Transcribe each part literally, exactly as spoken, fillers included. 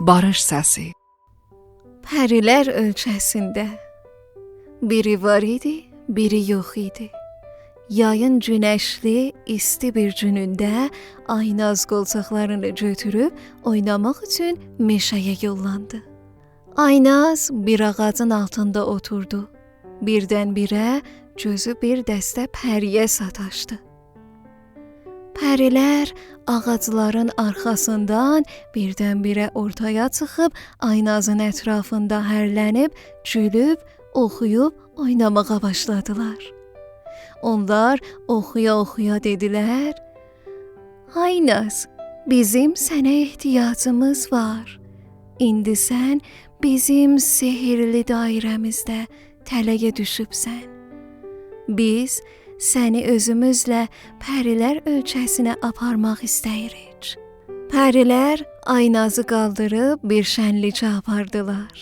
باریش سسی. پری‌لر اؤلکه‌سینده. بیری وار ایدی، بیری یوخ ایدی. یایین گونشلی، ایستی بیر گونونده آیناز قولچاقلارینی گؤتوروب اویناماق اوچون مئشه‌یه یوللاندی. آیناز بیر آغاجین آلتیندا اوتوردو. بیردن-بیره گؤزو بیر دسته پری‌یه ساتاشدی. پری‌لر آغاجلارین آرخاسیندان بیردن-بیره اورتایا چیخیب، آینازین اطرافیندا هرله‌نیب، گولوب، اوخویوب، اویناماغا باشلادیلار. اونلار اوخویا-اوخویا دئدیلر: «آیناز، بیزیم سنه احتیاجیمیز وار. ایندی سن بیزیم سحرلی دایره‌میزده تله‌یه دوشوبسن. بیز سنی اؤزوموزله پری‌لر اؤلکه‌سینه آپارماق ایسته‌ییریک.» پری‌لر آینازی قالدیریب بیر شنلیکه آپاردیلار.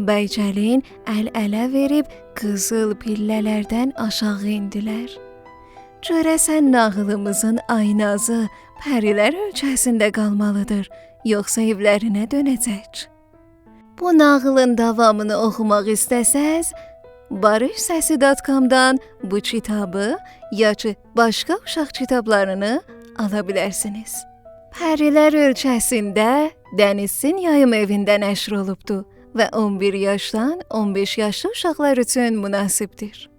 بی گلین ال-اله وئریب قیزیل پیلله‌لردن آشاغی ائندیلر. «گؤره‌سن ناغیلیمیزین آینازی پری‌لر اؤلکه‌سینده قالمالیدیر، یوخسا ائولرینه دؤنه‌جک؟» بو ناغیلین داوامینی اوخوماق ایسته‌سز، باریش سسی دات کام‌دان بو کیتابی، یا کی باشقا اوشاق کیتابلارینی آلا بیلرسینیز. پری‌لر اؤلکه‌سینده دنیز سین یاییم ائوینده نشر اولوبدو و اون بیر یاشدان اون بئش یاشلی اوشاقلار اوچون مناسبدیر.